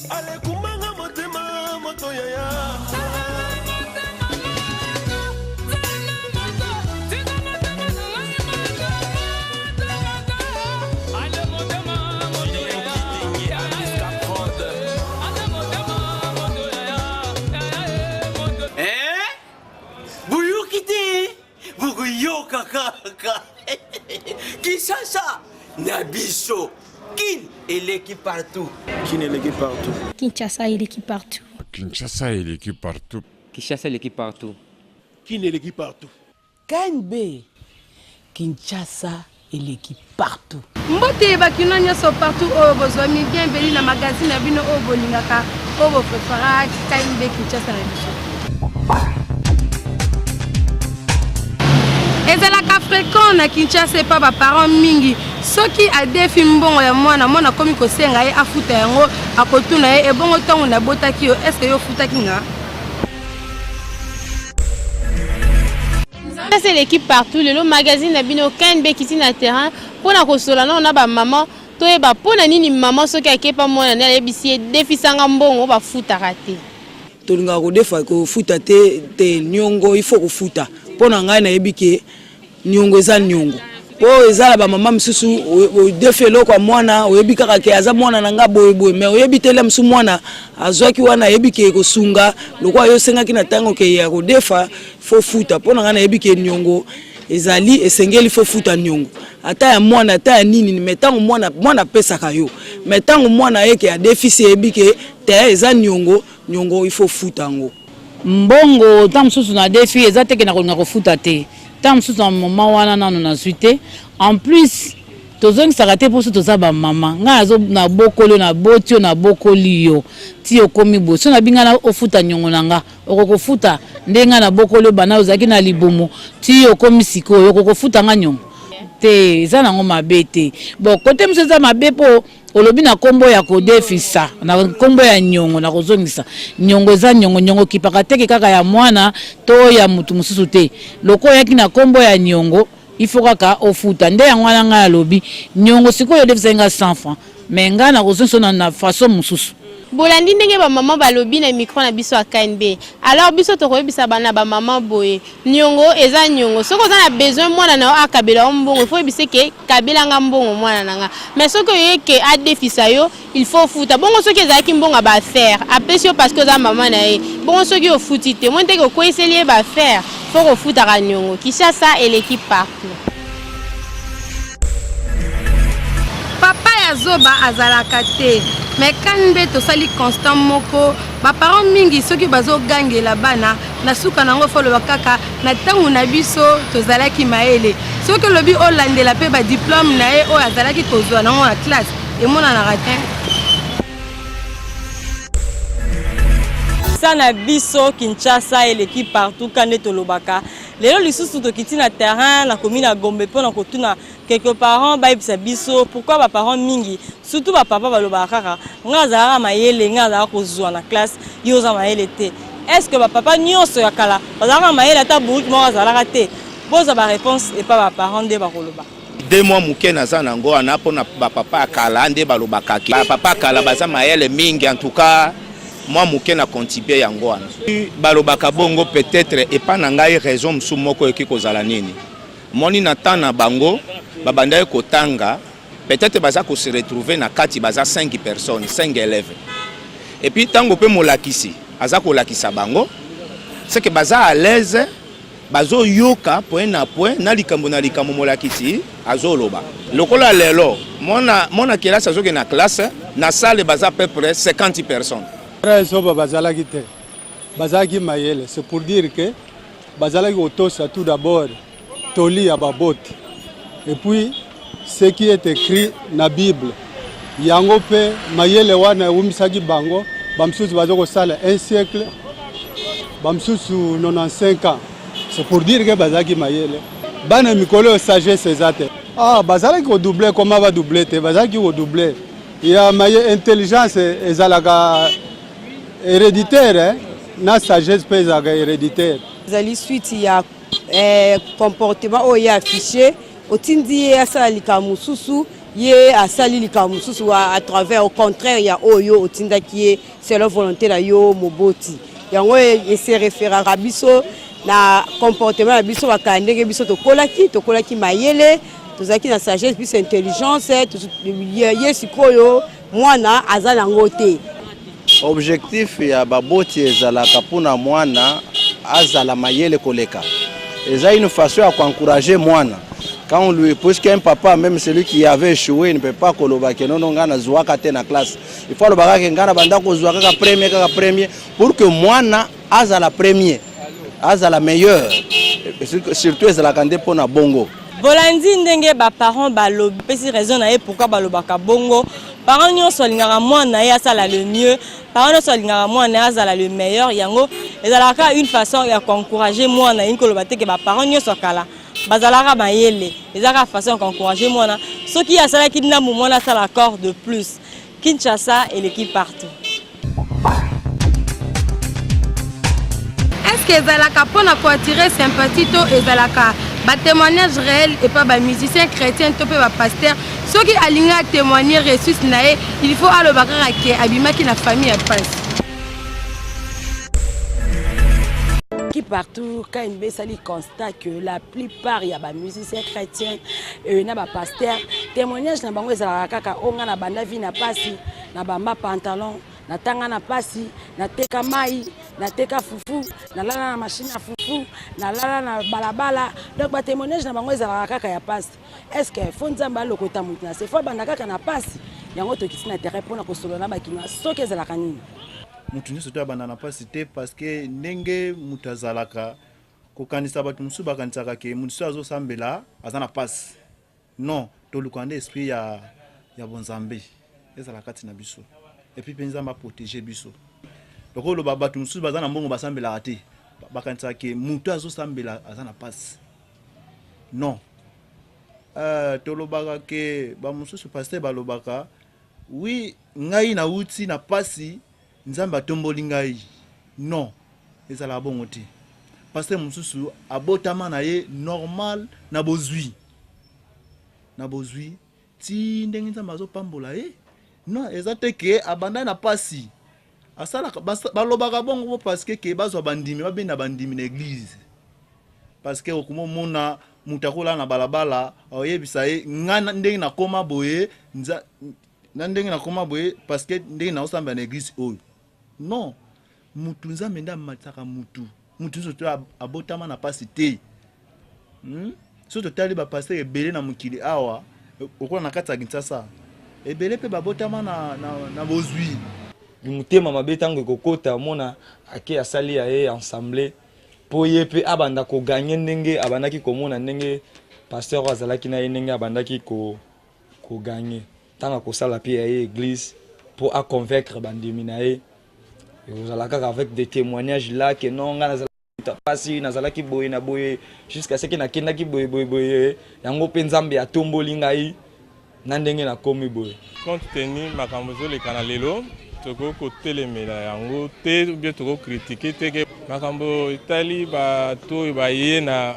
Alekumbanga motema moto yaya. Boyoki te, bokoyoka kaka. Kinshasa na biso. Kin eleki partout. Kin eleki partout. Kinshasa eleki partout. Kinshasa eleki partout. Kinshasa eleki partout. Kin eleki partout. KNB Kinshasa eleki partout. Mbote ba kinois nionso partout oyo bozwami bienvenue na magazine na bino oyo bolingaka oyo bo prefera KNB Kinshasa na biso. Ezalaka fréquent na Kinshasa epa ba parents mingi soki adefi mbongo ya mwana mwana akomi kosenga ye afuta yango akotuna ye ebongo ntango nabotaki yo est-ce que yo ofutaki nga? C'est l'équipe partout lelo magazine na bino KNB kiti na terrain pona kosola nao na ba maman toyeba pona nini maman soki akepa mwana ne ayebisi ye defisanga mbongo bafutaka te. Tolingaka kodefa kofuta te te niongo il faut kofuta mpo na ngai nayebi ke niongo eza niongo mpo eza na bamama mosusu odefi eloko ya mwana oyebi kaka ke aza mwana na nga boye boye mais oyebi te lia mosusu mwana azwaki wana ayebi ke kosunga lokola yo osengaki na ntango ke ya kodefa fo futa mpo na ngai nayebi ke niongo ezali esengeli fo futa niongo ata ya mwana ata ya nini mais ntango mwana mwana apesaka yo mais ntango mwana ye ke adefisi eyebi ke te eza niongo niongo il faut futa yango. Mbongo tango mosusu na defi eza te ke nakolinga kofuta te tango mosusu na moment wana nanu nazwi te en plus tozongisaka te mposo toza ba mama ngai nazo nabokoli yo naboti yo nabokoli yo ti okomi boye so nabi ngai ofuta niongo na nga okokofuta nde ngai nabokoli yo banda ozalaki na libumu ti okomi sikoyo okokofuta nga niongo te eza nango mabe te bon kote mosusu eza mabe mpo Olobi na kombo ya kodefisa, na kombo ya nyongo na kozongisa. Nyongo eza nyongo, nyongo ekipaka te ke kaka ya mwana to ya mutu mosusu te. Lokola oyaki na kombo ya nyongo, il faut kaka ofuta. Nde yango wana ngai nalobi, nyongo sikoyo odefisaki ngai 100 francs, mais ngai nakozongisa yo na façon mosusu. Bolandi ndenge ba maman balobi na micro na biso ya KNB. Alors biso tokoyebisa bana ba maman boye, Niongo eza niongo soki oza na besoin mwana na yo akabela yo mbongo il faut oyebisa ye ke kabela nga mbongo mwana na nga mais soki oye ke adefisa yo il faut ofuta bongo soki ezalaki mbongo ya ba affaire apesi yo parce que oza maman na ye bongo soki ofuti te omoni te ke okweyiseli ye ba affaire faut kofutaka niongo Kinshasa eleki partout. Papa ya zoba azalaka te mais kanbe tosali constant moko ba parents mingi soki bazo gangela bana Na suka na yango faut oloba kaka na tango na biso tozalaki mayele. Soki olobi olandela pe ba diplomes na ye oyo azalaki kozua na yango na classe emonanaka te. Sa na biso Kinshasa eleki partout ka nde tolobaka lelo lisusu tokiti na terrain na commune ya Gombe mpo na kotuna quelques parents bayebisa biso pourquoi ba parents mingi surtout ba papa balobaka kaka nga azalaka mayele nga azalaka kozua na classe yo oza mayele te est ce que ba papa nionso ya kala bazalaka mayele ata bourrique moko azalaka te bozwa ba reponse epa ba parents nde bakoloba. De mwa muke naza nango wana pona ba papa ya kala nde balobaka ke ba papa ya kala baza mayele mingi en tout cas mwa muke na contibuer yango wana balobaka bongo peut etre epa na ngai raison mosusu moko ekoki kozala nini Omoni na temps na bango ba bandaki kotanga peut etre baza ko se retrouver na kati baza 5 personnes, 5 elèves et puis tango pe molakisi aza kolakisa bango ce que baza à l'aise bazo yoka point na point na likambo na likambo molakisi azo loba. Lokola lelo mwana mwana kelasi azo kende na classe na salle baza peu près 50 personnes. Très zoba bazalaki te bazalaki mayele c'est pour dire que Bazalaki kotosa tout d'abord toli ya baboti et puis ce qui est ecrit na bible yango pe mayele wana ewumisaki bango ba misusu baza kosala un siècle ba misusu 95 ans c'est pour dire que bazalaki mayele bana mikolo oyo sagesse eza te ah bazalaki kodouble koma badouble te bazalaki kodouble ya maye intelligence ezalaka Hereditaire hein? Na sagesse pe ezalaka hereditaire. Ezali suite ya eh, comportement oyo ye affiche, otindi ye asala likambo mosusu, Ye asali likambo mosusu à travers, au contraire ya oyo otindaki ye selon volonté na yo moboti. Yango ese referaka biso na comportement na biso bakala, ndenge biso tokolaki, tokolaki mayele, tozalaki na sagesse, biso intelligence. Ye sikoyo mwana aza nango te. Objectif ya baboti ezalaka mpona mwana azala mayele koleka. Eza une façon ya koencourager mwana quand on lui, puisqu'un papa, même celui qui avait échoué, ne peut pas koloba ke nono, ngai nazwaka te na classe. Il faut alobaka ke ngai na banda kozwa kaka premier, kaka premier, pour que mwana azala premier, azala meilleur. Surtout ezalaka nde mpona bongo. Bolandi ndenge baparent balobi, pesi raison na ye pourquoi balobaka bongo. Parent nyonso alingaka mwana na ye asala le mieux, parent nyonso alingaka mwana na ye azala le meilleur. Yango ezalaka une façon ya koencourager mwana. Yini koloba te ke baparent nyonso ya kala bazalaka mayele, ezalaka façon ya koencourager mwana. Soki asalaki ndambu, mwana asala encore de plus. Kinshasa eleki partout. Est-ce que ezalaka mpona koattirer sympathie to ezalaka batémoignage réel epa bamusicien chrétien to mpe bapasteur? Soki alingi atémoigner réussite na ye, il faut aloba kaka ke abimaki na famille ya pasi? Qui partout, KNB esali constat que la plupart ya bamusicien chrétien na bapasteur, témoignage na bango ezalaka kaka o nga na banda vie na pasi, na bamba pantalon, natanga na pasi, nateka mai, nateka fufu, nalala na machine ya fufu, nalala na balabala. Donc batémoignage na bango ezalaka kaka ya pasi. Est ce que faut Nzambe alokota motu na se, faut abanda kaka na pasi? Yango tokiti na terrain mpona kosolola na bakinois soki ezalaka nini. Motu nyonso to abanda na mpasi te, parce que ndenge moto azalaka kokanisa, bato mosusu bakanisaka ke motu so azosambela aza na mpasi. Non, toluka nde esprit ya bonzambe ezala kati na biso, et puis mpe Nzambe aprotéger biso. Lokoloba bato mosusu baza na mbongo basambelaka te, bakanisaka ke motu azosambela aza na mpasi. Non, tolobaka ke bamosusu pasteur balobaka: "Oui, ngai nauti na mpasi, Nzambe atomboli ngai." Non, ezalaka bongo te. Pasteur mosusu abotama na ye normal, na bozwi, na bozwi, ti ndenge Nzambe azopambola ye. Non, eza te ke abandai na mpasi. Asalaka, balobaka bongo po parce que ke bazwa bandimi, babenda bandimi na église, parce que okomomona moto akolala na balabala, oyebisa ye: "Ngai ndenge nakóma boye, na ndenge nakóma boye, parce que ndenge naosambela na église oyo." Non, mutu Nzambe nde amatisaka mutu. Mutu nyonso to abotama na mpasi te, So totali bapasteur ebele na mokili awa, okola na kati ya Kinshasa, ebele mpe babotama na bozwi. Motema mabe ntango ekokota, omona ake asali ya ye ensemble mpo ye mpe abanda kogagner ndenge abandaki komona ndenge pasteur oyo azalaki na ye, ndenge abandaki kogagner. Ntango akosala mpe ya ye église mpo aconvaincre bandimi na ye, ekozala kaka avec des témoignages là que non, ngai nazalaki pasi, nazalaki boye na boye, jusqu'à ce que nakendaki boye boye boye, yango mpe Nzambe atomboli ngai na ndenge nakomi boye. Compte tenu makambo ezoleka na lelo, tokoki kotelemela yango te ou bien tokoki critiquer te ke makambo etali bato oyo baye na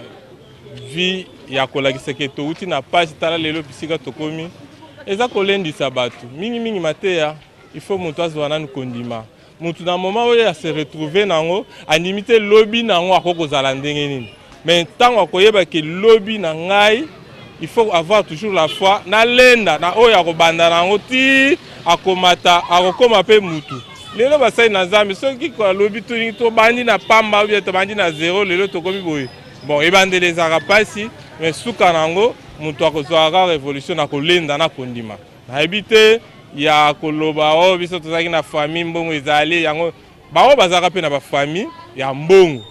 vie ya kolakisa ke touti na pasi, tala lelo bisika tokomi. Eza kolendisa bato mingimingi. Mateya, il faut moto azwa nanu kondima. Motu na moment oyo ase retrouve nango, andimi te lobi nango akoki kozala ndenge nini, mais ntango akoyeba ke lobi na ngai, il faut avoir toujours la foi, nalenda na oyo akobanda na yango ti akomata, akokóma mpe mutu. Lelo basali na Nzambe, soki alobi tolingi tobandi na pamba ou bien tobandi na zéro, lelo tokomi boye. Bon, ebandeli ezalaka mpasi, mais suka na yango moto akozwaka révolution na kolenda na kondima. Nayebi te ya koloba oyo biso tozalaki na famille, mbongo ezali yango. Baoyo bazalaka mpe na bafamille ya mbongo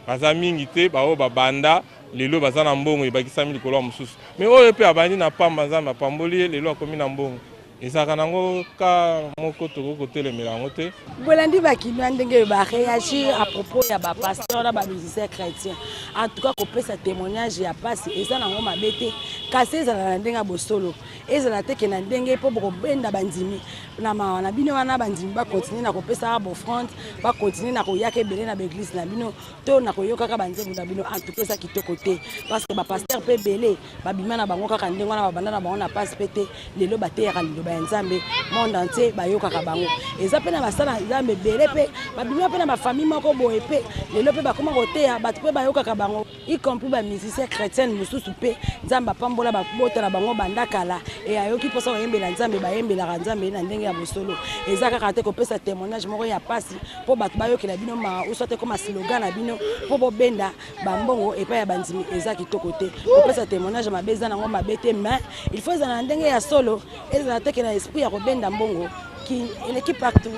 baza mingi te. Baoyo babanda lelo baza na mbongo ebakisami likolo ya mosusu, mais oyo mpe abandi na pamba, Nzambe apamboli ye, lelo akomi na mbongo. Ezalaka nango ka moko, tokoki kotelemela yango te. Bolandi bakinois ndenge baréagir à propos ya bapasteur na bamusicien chrétien. En tout cas, kopesa témoignage ya pasi eza nango mabe te. Kasi ezala na ndenge ya bosolo, ezala te ke na ndenge mpo bokobenda bandimi na mawa na bino wana, bandimi bakontinue na kopesaka baofrande, bakontinue na koyaka ebele na baeglise na bino to na koyokaka banzembo na bino. En tout cas eza kitoko te, parce que bapasteur mpe ebele babima na bango kaka ndenge wana, babanda na bango na pasi mpe te. Lelo bateyaka liloba ya Nzambe monde entier bayokaka bango. Eza mpe na basala Nzambe ebele mpe babima mpe na bafamille moko boye mpe lelo mpe bakoma koteya bato mpe bayokaka bango, y compris ba musiciens chrétiennes mosusu mpe Nzambe apambola babota na bango banda kala e ayoki mposa koyembela Nzambe, bayembelaka Nzambe na ndenge ya bosolo. Eza kaka te kopesa témoignage moko ya pasi mpo bato bayokela bino mawa, ou soit ekoma slogan na bino mpo bobenda bambongo epai ya bandimi. Eza kitoko te kopesa témoignage mabe, eza nango mabe te, mais il faut ezala na ndenge ya solo, ezala teke na esprit ya kobenda mbongo. Ki eleki partout.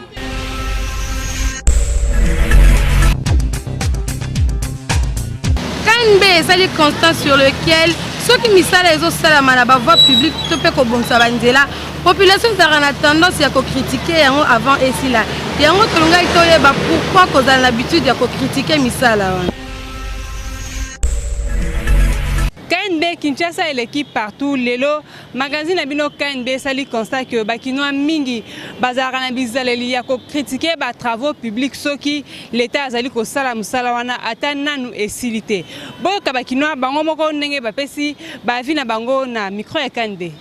KNB ezali constant sur lequel soki misala ezosalama na bavoie publique to mpe kobongisa banzela, population ezalaka na tendance ya kokritike yango avant esila. Yango tolongaki toyeba pourquoi kozala na habitude ya kokritike misala wana. KNB Kinshasa eleki partout lelo. Magazine na bino KNB esali constat que ba Kinois mingi bazalaka na bizaleli ya ko critiquer ba travaux publics soki l'Etat azali kosala mosala wana ata nanu esili te. Boyoka ba Kinois bango moko ndenge bapesi ba avis na bango na micro ya KNB.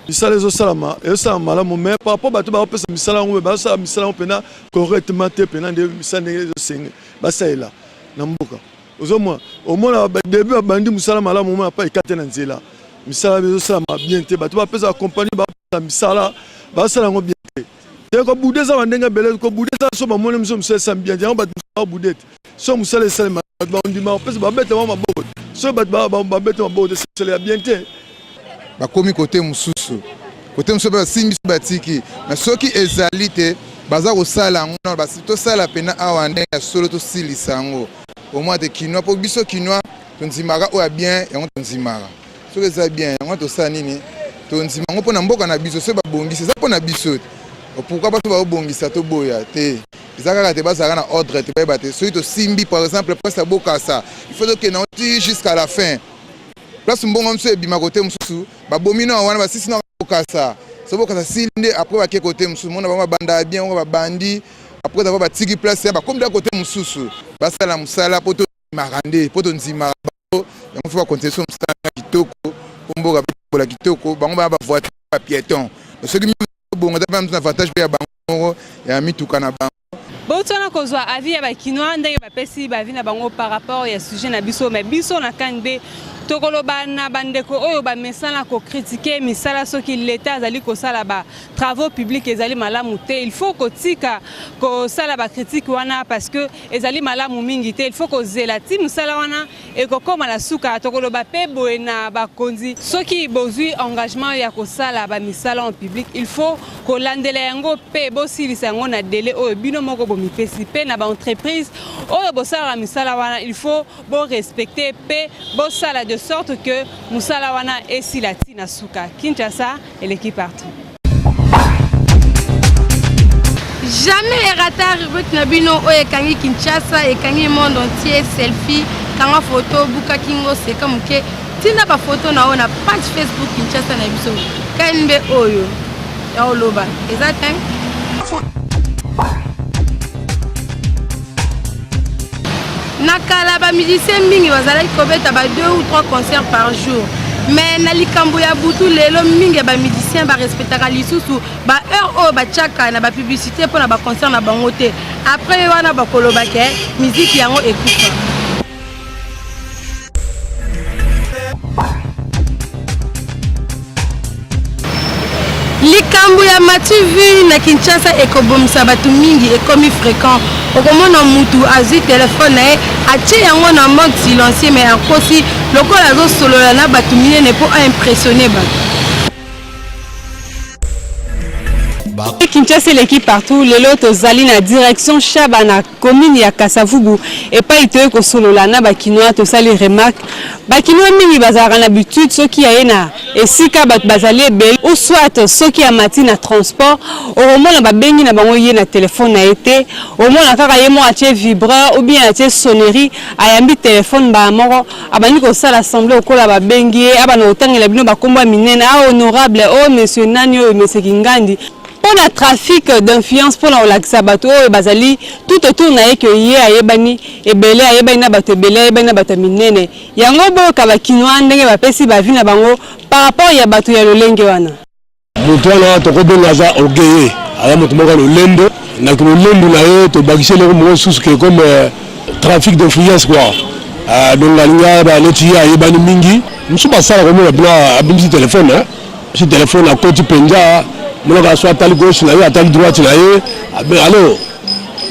Misala ezosalama, ezosalama malamu, mais par rapport bato bakopesa misala yango, bazosala misala yango mpena correctement te, mpena nde misala ndenge ezosenge basalela na mboka. Ozomona, omona début babandi mosala malamu, omona pa ekate na nzela, misala ezosalama bien te, bato bapesa bakompani bapesa misala basala yango bien te. Te kobude eza bandenge ebele, kobude eza so bamoni miso mosala esali bien te, yango bato mosusu babude te. So mosala esalema bato bandima kopesa babeta bango maboko te, so bato babeta maboko te sala ya bien te. Bakomi kote mosusu, kote mosusu mpe basimbi biso batiki na soki ezali te baza kosala yango nano basi tosala mpena awa ndenge ya solo tosilisa yango omoi te kinois mpo biso kinois tondimaka oyo ya bien yango tondimaka soki eza bien yango tosala nini tondima yango mpo na mboka na biso soki babongisi eza mpo na biso te pourquoi bato baobongisa toboya te eza kaka te bazalaka na ordre te bayeba te soki tosimbi par exemple place ya bokasa il faut tokende yango ti jusqu'à la fin place mbongo mosusu ebima kote mosusu babomi na wana basisi na bokasa so bokasa sili nde après bake kote mosusu mona bango babanda bien bango babandi après avoir batiki place ya bakomi da kote mosusu basala mosala mpo tondimaka nde mpo tondimaka bango yango fo bakontinue so mosala kitoko mpo mboka betambola kitoko bango baya bavoiture bapieton soki bongo eza mpe na avantage mpe ya bango moko ya mituka na bango. Bouti wana kozwa avis ya ba Kinois ndenge bapesi ba avis na bango par rapport ya sujet na biso, mais biso na KNB tokoloba na bandeko oyo bamesana ko critiquer misala soki l'Etat azali kosala ba travaux publics ezali malamu te. Il faut kotika kosala ba critique wana parce que ezali malamu mingi te. Il faut kozela ti mosala wana Ekokoma na suka, tokoloba pe boye na bakonzi, soki bozui engagement ya kosala ba misala en public, il faut kolandela yango pe bosilisa yango na delai oyo bino moko bomipesi. Pe na ba entreprises oyo bosalaka misala wana, il faut bo respecter pe bosala de sorte que mosala wana esila ti na suka. Kinshasa eleki partout. Jamais erata rubrique na bino oyo ekangi Kinshasa, ekangi monde entier, selfie, kanga photo, buka kingo, seka moke, tinda ba photo na yo na page Facebook Kinshasa na biso. KNB oyo ya oloba eza te. Na kala ba musiciens mingi bazalaki kobeta ba 2 ou 3 concerts par jour. Mais na likambo ya butu lelo mingi ya ba musiciens ba respectaka lisusu ba heure oyo batiaka na ba publicité mpo na ba concert na bango te. Après wana bakoloba ke miziki yango ekufa. Likambo ya matu vu na Kinshasa ekobomisa bato mingi ekomi fréquent. Okomona mutu azwi telefone na ye atie yango na mode silencieux mais akosi lokola azosolola na bato minene mpo a impressionner bato. Kinshasa eleki partout. Lelo tozali na direction Shaba na commune ya Kasavubu epai toye kosolola na bakinois. Tosali remarque, bakinois mingi bazalaka na habitude, soki aye na esika bato bazali ebele ou soit soki amati na transport, okomona babengi na bango ye na telefone na ye te. Omona kaka ye moko atie vibreur ou bien atie sonnerie, ayambi telefone mbala moko, abandi kosala semblant okola babengi ye, abanda kotangela bino bakombo ya minene: "A honorable, o monsieur nani oyo, monsieur Kingandi", mpo na trafic d'influence, mpo na kolakisa bato oyo bazali tout autour na ye ke ye ayebani ebele, ayebani na bato ebele, ayebani na bato ya minene. Yango boyoka bakinois ndenge bapesi baavis na bango par rapport ya bato ya lolenge wana. Moto wana tokobenga aza orgueilleux, aza moto moko ya lolendo. Na lolendo na ye tobakisi eloko moko mosusu ke comme trafic d'influence quoi. Donc alingi ayeba neti ye ayebani mingi. Mosusu basala komona bino, abimisi telefone, si telefone akoti mpenza, monaka so atali gauche na ye, atali droite na ye: "Allo,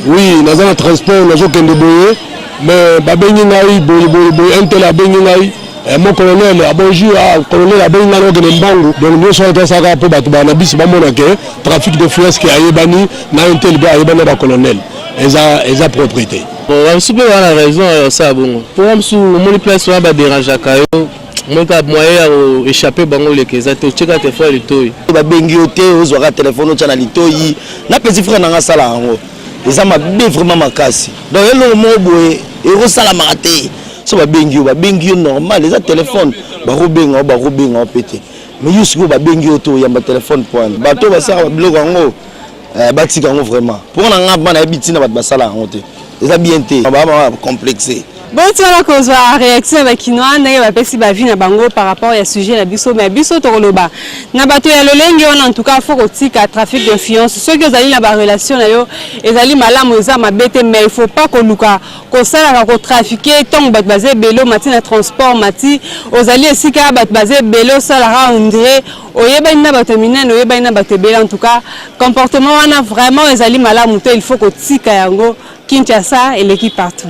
oui, naza na transport, nazokende boye, mais babengi ngai boye boye boye, un tel abengi ngai, mon colonel, ah, bonjour, ah, colonel abengi ngai, nakokende mbangu." Donc nyonso wana tosalaka mpo bato bana bisi bamona ke trafic d'influence, ke ayebani na un tel mpe ayebani na bacolonel, eza propriété. Bon, bamosusu mpe baa na raison ya kosala bongo, mpo mosusu omoni place wana baderangeaka yo, omoni kaka moyen ya koéchappe bango leka eza te, otieka telefone ya litoi. Babengi yo te, ozwaka telefone, otya na litoi. Na petit frère nanga asala yango, eza mabe vraiment makasi. Donc eloko moko boye ekosalamaka te. So babengi yo, babengi yo normal, eza telefone, bakobenga yo, bakobenga yo mpe te. Mais yo sikoyo babengi yo te, oyamba telefone poane. Bato basalaka biloko yango, batika yango vraiment. Mpo na nga mpa nayebi ntina bato basala yango te, eza bien te, baa complexe. Botiala kozwa réaction ya bakinois ndenge bapesi baavis na bango par rapport ya sujet na biso. Mais biso tokoloba na bato ya lolenge wana, en tout cas faut kotika trafic d'influence. Soki ozali na barelation na yo, ezali malamu, eza mabe te, mais il faut pas koluka kosalaka kotrafiquer ntango bato baza ebele. Omati na transport, mati, ozali esika bato baza ebele, osalaka on dirait oyebani na bato ya minene, oyebani na bato ebele. En tout cas comportement wana vraiment ezali malamu te, il faut kotika yango. Kinshasa eleki partout.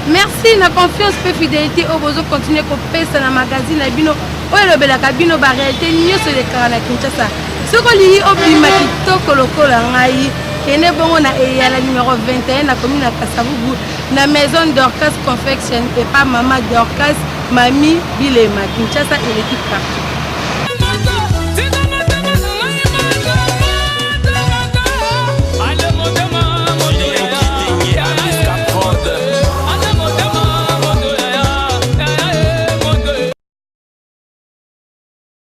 Merci na confiance mpe fidélité oyo bozocontinue kopesa na magazine na bino oyo elobelaka bino baréalité nyonso elekaka na Kinshasa. Soki olingi obima kitoko lokola ngai, kende bongo na Eyala numéro 21 na commune ya Kasavubu, na maison Dorcas Confection, epa mama Dorcas Mami Bilema. Kinshasa eleki partout.